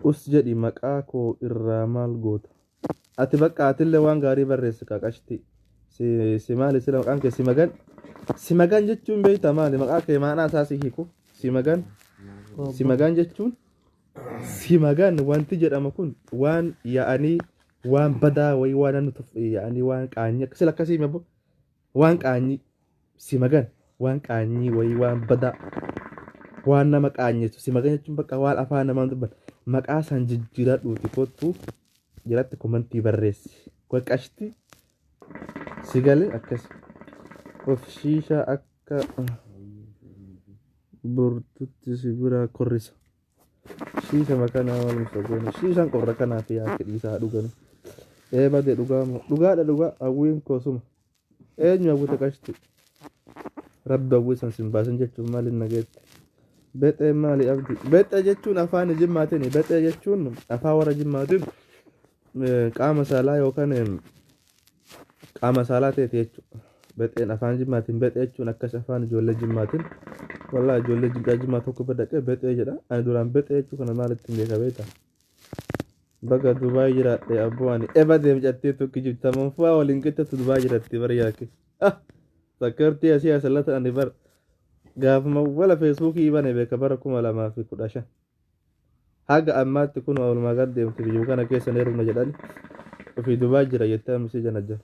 Us jedhi maqaa koo irraa maal goota? Ati bakka atillee waan gaarii barreessi qaqashti. Si maali sila maqaan kee si magan? Si magan jechuun beektaa maali? Maqaa kee maanaa isaa si hiiku. Si magan. Si magan jechuun si magan wanti jedhama kun waan yaa'anii waan badaa wayii waan namni yaa'anii waan qaanyii sila akkasii mabo waan qaanyii si magan waan qaanyii wayii waan badaa waan nama qaanyeessu si magan jechuun bakka waan afaan namaan dubban maqaa san jijjiiradhuuti kottu jalatti komantii barreessi qashti si galee akkas of shiishaa akka burtutti si bira korrisa. Shiisha makanaa wal musagoone shiishaan qorra kanaa fi yaa dhiisaa dhuganu. Ee bade dhugaa moo dhugaadha dhugaa hawwiin koosuma. Eenyu hawwita qashti? Rabbi hawwii san sin baasin jechuun maaliin nageetti? Bexee maali abdi? Bexee jechuun afaan jimmaatiin bexee jechuun afaan warra jimmaatiin qaama saalaa yookaan qaama saalaa ta'eeti jechuudha. Bexeen afaan jimmaatiin bexee jechuun akkas afaan ijoollee jimmaatiin wallaahi ijoollee jimmaa jimmaa tokko bira dhaqee bexee jedha. Ani duraan bexee jechuu kana maalitti hin beeka beektaa? Baga Dubaay jiraadhe abboo ani eba deem jettee tokko jibtaman fu'aa waliin qixxatu Dubaay jiraatti bara yaake. Ah! Sakkartii asii asallata ani bar gaafuma wala feesbuukii bane beeka bara 2015. Haga ammaatti kun walumaa gad deemte biyya kana keessa hin heerumna jedhani ofii Dubaay jira jettee ammisii jana jira.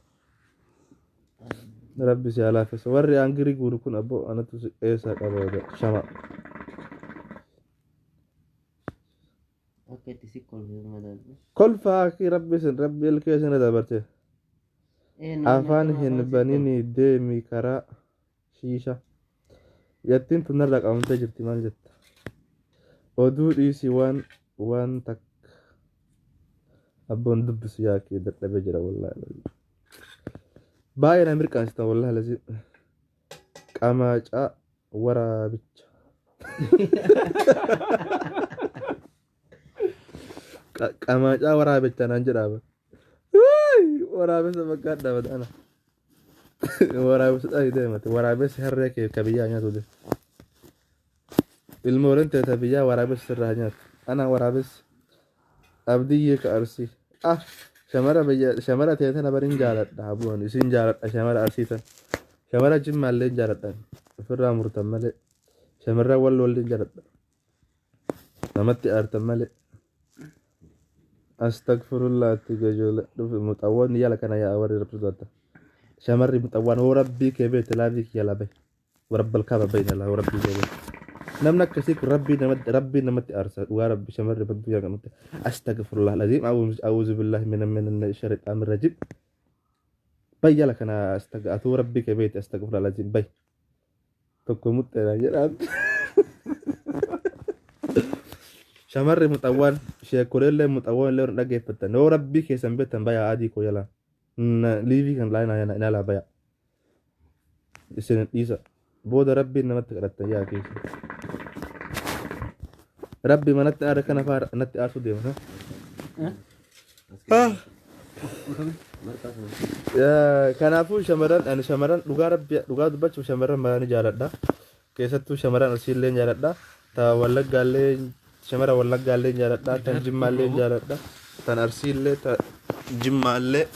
Rabbi si haa laaffisu. Warri aangirii guuru kun abboo anatu si eessaa qaba shama. Akka itti si kolfee madaalu. Kolfaa akki rabbi isin rabbi ilkee isin dabarte. Ee namni Afaan akkana hin afaan si kolfa. banini deemi karaa shiisha. Yattiin tun narraa qabamtee jirti maal jetta? Oduu dhiisi waan waan takka abboon dubbisu yaakee dadhabee jira wallaahi. Baay'ee na mirqaansita wallaahi lazii. Qamaacaa waraabicha. Qamaacaa waraabicha naan jedhaa. Waraabessa fakkaadha badana. Waraabessa dhahi deemate. Waraabessi harree kee ka biyyaa nyaatu deema. Ilmooleen teeta biyyaa waraabessi sirraa nyaatu. Ana waraabessi. Abdiyyee ka arsii. Ah shamara biyya shamara teeta na barin jaaladha abuun isin jaaladha shamara arsii tan. Shamara jimmaallee jaaladha. Ofirraa murtan malee. Shamarran wal waliin jaaladha. Namatti aartan malee. Astagfirullah itti gajoole dhufe muxawwan yala kana yaa warri rabbi sodaata. Shamarri muxawwan hoo rabbii kee beekte laafii kiyya labe. Warabbal kaaba bayna laa rabbii kee beekte. Namni akkasii kun rabbii namatti rabbii namatti aarsa dhugaa rabbi shamarri badduu yaa namatti. Astagfirullah laziim a'uuzu billahi min min shaytaan rajim. Bay yala kana astag atuu rabbii kee beekte astagfirullah laziim bay. Tokko muxxeera jedhaan. Shamarri muxawwan sheekoleellee muxawwan illee warra dhaggeeffattan yoo rabbii keessan beektan bayaa adii koo yala liivii kan laayinaa inaalaa bayaa isin dhiisa booda rabbiin namatti kadhattan yaa keessa rabbi manatti aara kana faa natti aarsuu deema. Marqaa sana. Kanaafuu shamarran ani shamarran dhugaa rabbi dhugaa dubbachuuf shamarran maraa ni jaaladha. Keessattuu shamarran Arsiillee ni jaaladha. Ta Wallaggaallee shamara Wallaggaallee ni jaaladha. Tan Jimmaallee ni jaaladha. Tan Arsiillee ta Jimmaallee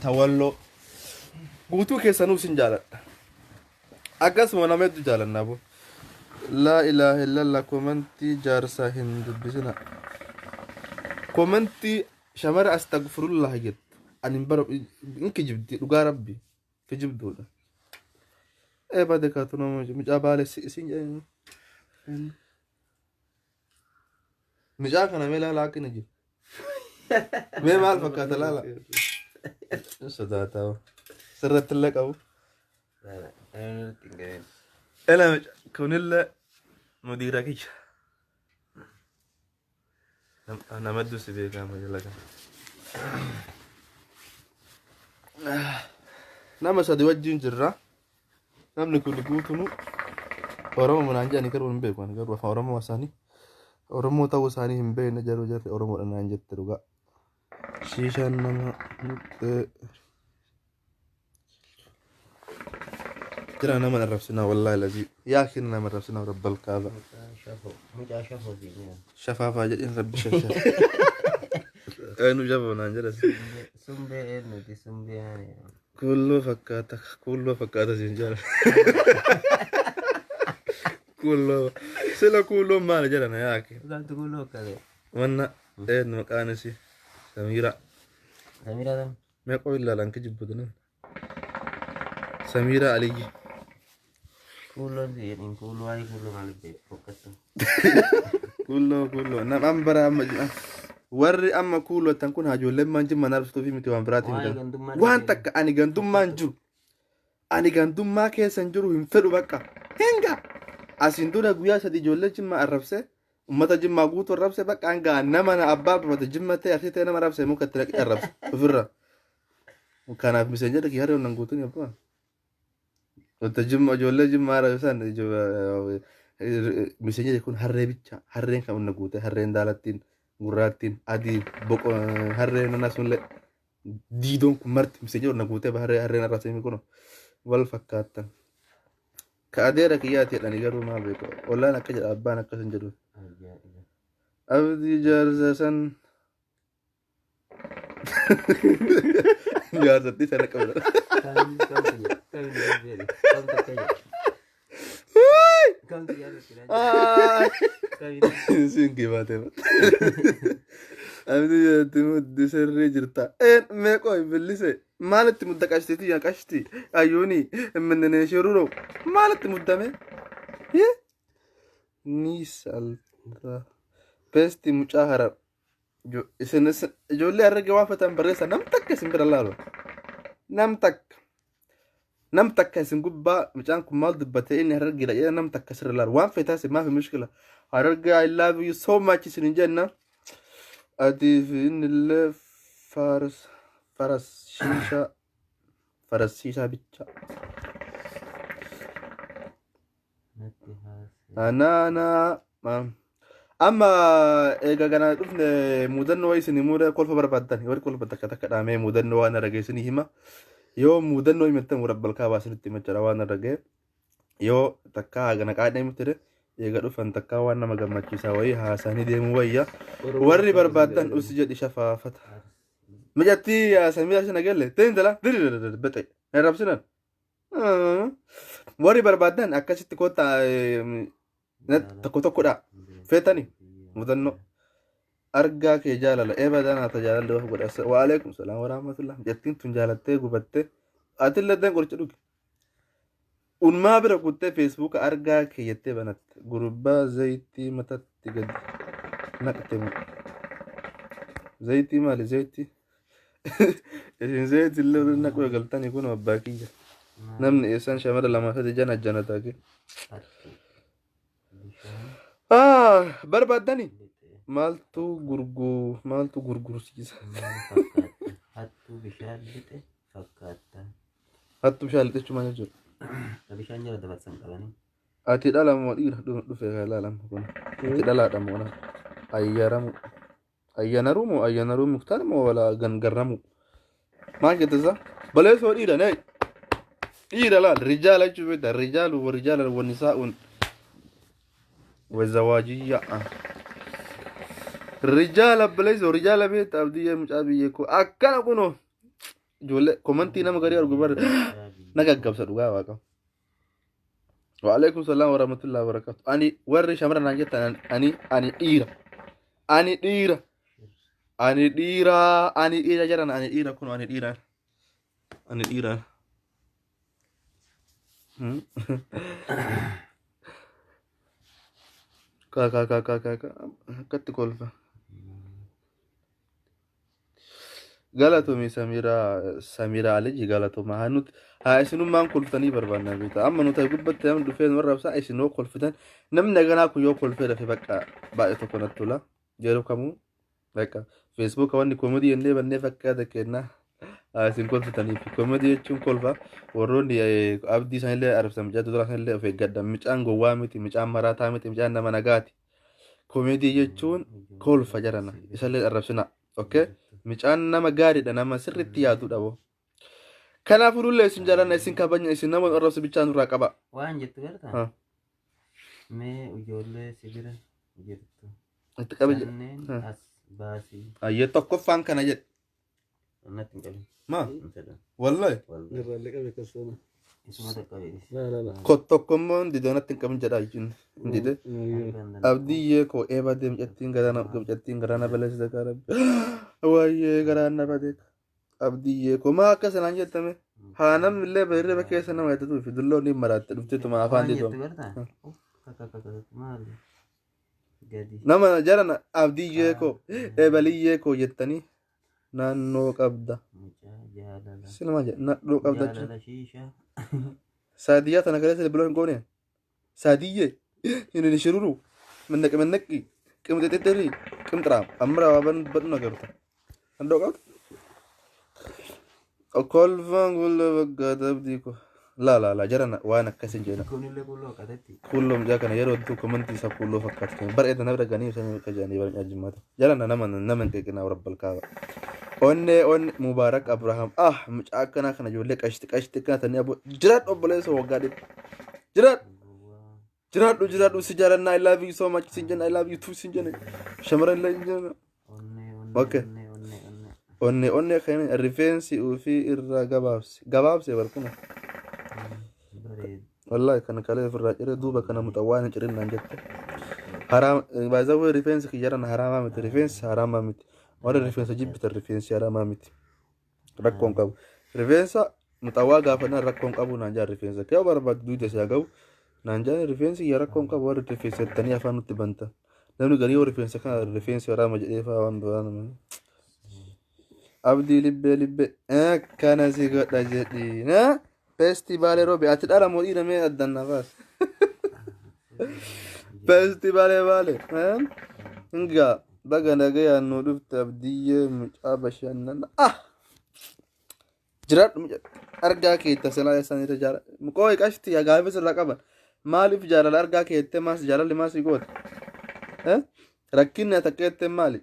ta Walloo guutuu keessanuu isin jaaladha. Akkasuma nama hedduu jaalanna aboo. Laa ilaaha illallah komantii jaarsaa hin dubbisina. Komantii shamara astagfirullah jettu. Ani hin bara hin kijibdi dhugaa rabbi kijibduudha. Ee bade kaatu nama mucaa baale isin jedhani. Mucaa kana mee laala akka inni jiru. Mee maal fakkaata laala? Hin sodaataa. Sirratti illee qabu. Irratti hin ga'in. Ela kunillee mudiira kiyya. Nama hedduu si beekama jala kana. Nama sadi wajjin jirra. Namni kun guutuun Oromoo manaan jedhanii garuu hin beeku. Ani garuu afaan Oromoo isaanii. Oromoo ta'uu isaanii hin beekne jaruu jarri Oromoodha naan jette dhugaa. Shiishaan nama muxxee jira nama arrabsinaa wallaahi lazii yaa kenna nama arrabsinaa rabbal kaaba. Mucaa shafoo fi jedhan. Shafaafaa jedhin rabbi shafaa. Eenyu shafoo naan jedhas. Sumbee eenyuti sumbee ani. Kuulloo fakkaata kuulloo fakkaata siin jedha. Kuulloo sila kuulloon maali jedhan yaa akhi. Dhugaatu kuuloo akkasii. Wanna eenyu maqaan isii Samiira. Samiraa tam. Meeqoo ilaalan kijibbutu Samiira Aliyyi. Kuuloon si jedhin kuuloo waa'ee kuuloo maaliif beeku fokkattu. Kuulloo kuulloo nam bara amma warri amma kuullotan kun hajoolleen maan jimma naarsuufi miti waan biraatiin Waa'ee miti. gandummaa Waan takka ani gandummaan jiru. Ani gandummaa keessa hin jiru hin fedhu bakka. Hinga! Asiin dura guyyaa sadi ijoollee jimmaa arrabse ummata jimmaa guutuu arrabse bakka hanga nama na abbaa barbate jimma ta'e arsii ta'e nama arrabse muka itti naqee arrabse ofirra. Kanaaf miseenja dhaqii harree onnan guutuun abbaa. Wanta jimma ijoollee jimmaa arrabsan miseenja kun harree bicha harreen kan onna guute harreen daalattiin gurraattiin adii boqo harreen nana sunillee diidoon kun marti miseenja onna guutee harree harreen arrabsanii kun wal fakkaattan. Ka adeera kiyyaati jedhanii garuu maal beeku ollaan akka jedha abbaan akkas hin jedhu. Ajaa'iba. Abdii jaarsa san jaarsatti sana qabda. Kamtu kamtu jedha kamtu jedha kamtu akka jedha. Kamtu jedha kamtu. Siin kibaatee. Abdii jaarti muddi sirrii jirta. Een meeqoo billise maalitti mudda qashtiiti yaa qashti ayyuuni minneen shiruroo maalitti muddame? Ni salta. Beesti mucaa harar. Isin ijoollee harrige waan fetan barreessa nam takka isin bira laalu. Nam takka. Nam takka isin gubbaa mucaan kun maal dubbatee inni harargeedha jedha nam takka sirra laalu. Waan fetaa isin maafi mushkila. Hararge I love you so much isin hin jenna. Atii fi inni illee faras faras shiishaa faras shiishaa bicha. Natti haasa'e. Anaanaa. Amma egaa kana dhufne mudannoo wayii isin himuu kolfa barbaaddan warri kolfa takka takka dhaamee mudannoo waan argee isin hima. Yoo mudannoo himattan rabbal kaabaa isinitti hima waan argee yoo takka hagana qaadhee mutire eega dhufan takka waan nama gammachiisaa wayii haasanii deemuu wayya. Warri barbaaddan us jedhi shafaafata. Mijattii samii ashina galle teentala diriri bexe hin rabsinan. Warri barbaaddan akkasitti kottaa tokko tokkodha. Feetani mudannoo argaa kee jaalala eebadaa naata jaalalli of godha waalaikum salaam warahmatullah jettiin tun jaalattee gubattee atillee dan qoricha dhugi. Unmaa bira kuttee feesbuuka argaa kee jettee banatte gurbaa zayitii matatti gadi naqte mu. Zayitii maali zayitii? Isin zayitii illee naquu eegaltanii kun abbaa kiyya. Namni eessaan shamara lama sadi jana janataa kee. Barbaaddani maaltu gurguu maaltu gurgursiisa? Maal fakkaata? Hattuu bishaan lixe fakkaata. Hattuu bishaan lixe jechuun maal jechuudha? Ka bishaan jala dabarsan qabanii. Ati dhala moo dhiira dhufe kan ilaalamu kun? Ati dhalaadha moo na? Ayyaramu. Ayyanaruu moo ayyanaruu muktaar moo wala gangarramu? Maal jette isaa? Baleessoo dhiira nee. Dhiira laal rijaala jechuun beektaa rijaalu wa rijaala wa nisaa'uun wa zawaajiyya. Rijaala baleessoo rijaala beektaa abdiyya mucaa biyya koo akkana kunoo ijoollee komantii nama garii argu bara na gaggabsa dhugaa waaqa. Waalaikum salaam warahmatullahi wabarakatuh. Ani warri shamara naan jettan ani ani dhiira. Ani dhiira. Ani dhiira. Ani dhiira jedhan ani dhiira kun ani dhiira. Ani dhiira. Ka ka ka ka ka ka akkatti kolfa. Galatoomi Samiraa Samiraa Aliji galatooma haa nuti haa isinummaan kolftanii barbaanna beektaa amma nuti gubbatti namni dhufee nu warraabsaa isin yoo kolfitan namni haganaa kun yoo kolfee dafe bakka baay'ee tokko natti tola yeroo kamuu bakka feesbuuka wanni koomedii jennee bannee fakkaata kennaa haa isin kolfitaniif koomedii jechuun kolfa warroonni abdii isaanillee arabsan mucaa dura isaanillee of eeggadha mucaan gowwaa miti mucaan maraataa miti mucaan nama nagaati Komeedii jechuun kolfa jarana. Isallee arrabsina. Okay? Mucaan nama gaariidha, nama sirriitti yaadudha boo. Kanaafuu nullee isin jaalanna, isin kabajna, isin nama arrabsu bichaa nurraa qaba. Waan jettu gartaa? Ha. Mee ijoollee si bira jirtu. Itti qabi. Kanneen Ha. as baasii. Ayyee, tokkoffaan kana jedhe. Natti hin qabin. Maa? Hin fedhan. Wallahi. Wallahi. Irraallee qabe akkasuma. Isuma takka beekis. Laa laa laa. Tokkommoo didee natti hin qabin jedha jechuun. Didee. Abdiyyee koo eeba deemcattiin garaana gamcattiin garaana balleessite kaara. Waayyee, garaan na bade. Abdiyyee koo maa akka sanaan jettame? Haa, namni illee hirriba keessa nama yaadatu fi dulloon ni maraatte dhufteetuma afaan Waan jettu didoo. gartaa? Akka akka akka maali? Gadi. Nama jarana abdiyyee koo eebaliyyee koo jettanii naannoo qabda. Mucaa jaalala. Silma jedhe nadhoo qabda jechuudha. Jaalala shiishaa. Saadiyyaa tana keessa biloo hin goone. Saadiyyee hin shiruru. Mannaqi mannaqi qimxixixirri qimxiraam amra waa badhu agarta. Nadhoo qabda. Kolfaan gulla bakkaata abdii koo. Laa laa laa, jarana waan akkas hin jedhina. Kunillee kulloo qatetti. Kulloo mucaa kana yeroo hedduu komantii isaa kulloo fakkaatu. Bara edda na bira ganii isaan akka jedhanii bara jimmaata. Jarana nama nama hin qeeqinaa, rabbal kaaba. Onnee onne Mubaarak Abrahaam, ah, mucaa akkanaa kana, ijoollee qashti qashti akkana tanii abbo, jiraadhu obboleessa, waggaa 100 jiraadhu, jiraadhu, jiraadhu, si jaalannaa. I love you so much sin jenna, I love you too sin jenna, shamarran illee hin jenna. Onnee onnee Okay. onnee onnee onnee. Onnee onnee kan rifeensi ofii irraa gabaabse gabaabse barkuma. Bareedu. Wallahi kan kalee ofirraa ciree duuba kana muxawwaan hin cirin naan jette. Haraam baay'ee rifeensi kiyyaran haraamaa miti, rifeensi haraamaa miti. Warra rifeensa jibbitan, rifeensi haraamaa miti. Rakkoon qabu. Rifeensa muxawwaa gaafannaan rakkoon qabu naan jaan, rifeensa. Kee barbaadu duuda isaa gahu naan jaan, rifeensi kiyya rakkoon qabu. Warra rifeensa jettanii afaan nutti banta. Namni garii yoo rifeensa kana rifeensi haraama jedhee fa'aa waan biraa nama. Abdii libbee libbee akkana si godha jedhii. Feestivaalee roobe ati dhala moo dhiira? Mee addan na baas. Feestivaalee baalee. Hingaa baga nagayaan nu dhufte abdiyyee, mucaa bashannana. Ah! Jiraadhu mucaa. Argaa keetta silaa isaan irra jaala. Qooyi qashti gaafii sirraa qaban. Maaliif jaalala argaa keettee maas jaalalli maas goote? Rakkinni ati akka maali?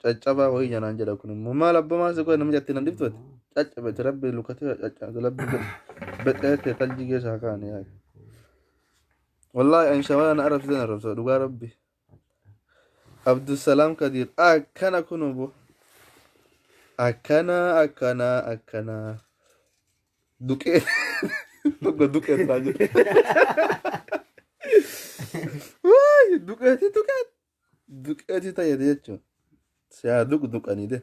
Caccabaa wayii janaan jedha, kun immoo maal abbaa maas godhe namni jatti nan dhiftooti? Caccabate rabbi lukatee caccabate rabbi bexeete talji keessaa kaane yaa. Wallahi an shamara na arrabsitan arrabsa dhugaa rabbi. Abdusalaam Kadir akkana kun bo. Akkana akkana akkana. Duqee tokko duqee ta'a jedhe. Waay, duqeeti duqeeti. Duqeeti ta'e jechuun. Siyaa duq duqanii de.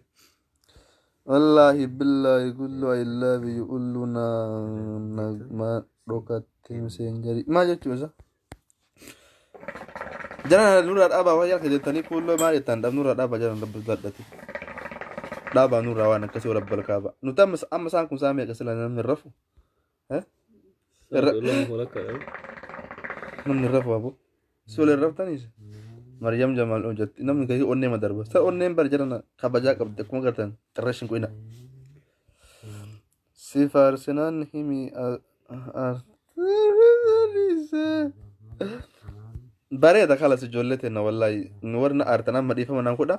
Wallaahi billaahi gullu I love you ullu na na dhokatte miseenjarii. Maal jechuun isa? Jara nurraa dhaabaa wayyaa jettanii kuulloo maal jettan dhab nurraa dhaabaa jara dadhate. Dhaabaa nurraa waan akkasii rabbal kaaba. Nuti amma amma isaan kun saa meeqa sila namni hin rafu? Namni hin rafu abu. Si waliin raftaniis? Maryam Jamaal hojjetti namni garii onnee ma darba. Sa onneen bar jara kabajaa qabdi, akkuma gartan xirreeshin qo'ina. Si faarsinaan himi. Bareeda kalas ijoollee teenna, wallaahi nu warri na aartan amma dhiifama naan godha.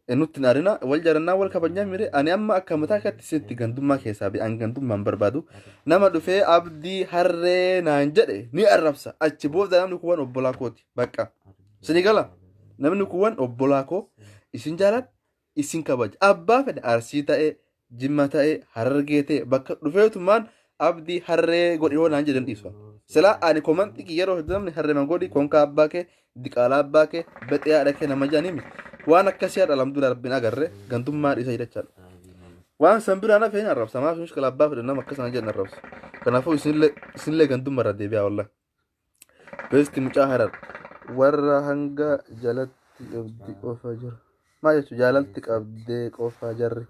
Nutti hin aarina, wal jaalannaa, wal kabajnaa mire. Ani amma akka mataa katti sitti gandummaa keessaa bi an gandummaan barbaadu. Nama dhufee abdii harree naan jedhe ni arrabsa. Achi booda namni kuwwan obbolaa kooti bakka isinii gala, namni kuwwan obbolaa koo, isin jaaladha, isin kabaja. Abbaa fedhe Arsii ta'e, Jimma ta'e, Harargee ta'e, bakka dhufeetumaan abdii harree godhi yoo naan jedhan dhiisa. Silaa ani komantii kiyya yeroo hedduu namni harree man godhi, konkaa abbaa kee, diqaalaa abbaa kee, bexee haadha kee nama jedhanii waan akkasii haadha alhamdulillah rabbiin agarre gandummaa dhiisa jechaadha. Waan san biraan hafe hin arrabsa, maaf mushkila, abbaa fedhe nama akkasana jedhan arrabsa. Kanaafuu isinillee gandummaa irra deebi'aa wallah. Beesti mucaa Harar warra hanga jalatti qabdi qofa jira. Maal jechuun jaalalti qabdee qofa jarri?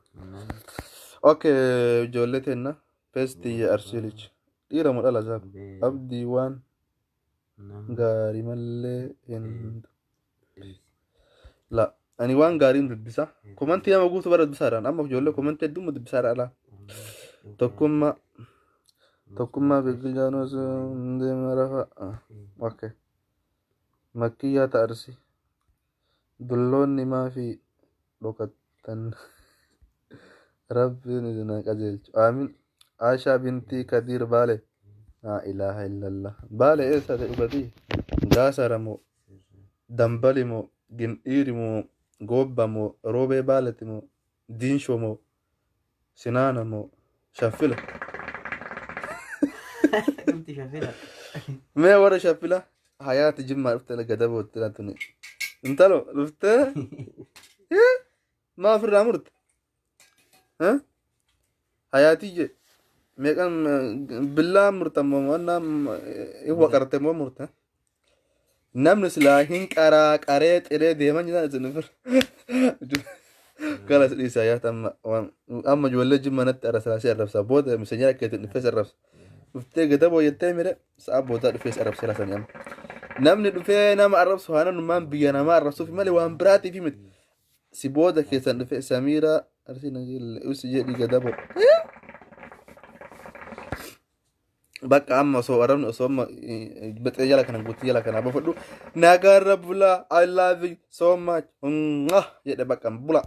Okay, ijoollee teenna. Beesti Arsii lich. Dhiira moo dhala isaa? Abdii waan gaarii mallee hin la ani waan gaariin dubbisa. Komantii nama guutuu bara dubbisaadhaan amma ijoollee komantii hedduu dubbisaadha alaa. Tokkummaa tokkummaa biqilchaanos deema rafa. Okay. Makkiyyaa ta Arsii. Dulloonni maafi dhokattan? Rabbiin isin haa qajeelchu. Aamin. Aashaa bintii Kadiir Baale. Laa ilaaha illallah. Baale eessa ta'e dhugatii? Gaasara moo? Dambali moo? Gindhiiri moo? Goobba moo? Roobee Baaleti moo? Diinshoo moo? Sinaana moo? Shaffila. Dhumti shafila. Mee warra shaffila hayaati jimmaa dhufte gadabootti laatuni. Intalo dhuftee maa ofirraa murte? Hayaatiyye meeqan billaa murta moo wannaa hin waqarte moo murte? Namni silaa hin qaraa qaree xiree deeman jedhan isin ofirra. Kalas dhiisa hayaata amma amma ijoollee jimma natti arrabsa si arrabsa booda miseenyaa keetiin dhufee si arrabsa. Dhuftee gadaboo jettee mire sa'a boodaa dhufee si arrabsa laasanii amma. Namni dhufee nama arrabsu haananummaan biyya namaa arrabsuuf malee waan biraatiif miti. Si booda keessan dhufe Samiiraa Arsii Nageelle usi jedhi gadabo. Bakka amma osoo arrabni osoo amma bexee jala kana guutuu jala kana bafadhu nagaarra bulaa, I love you so much, jedhe bakka bula.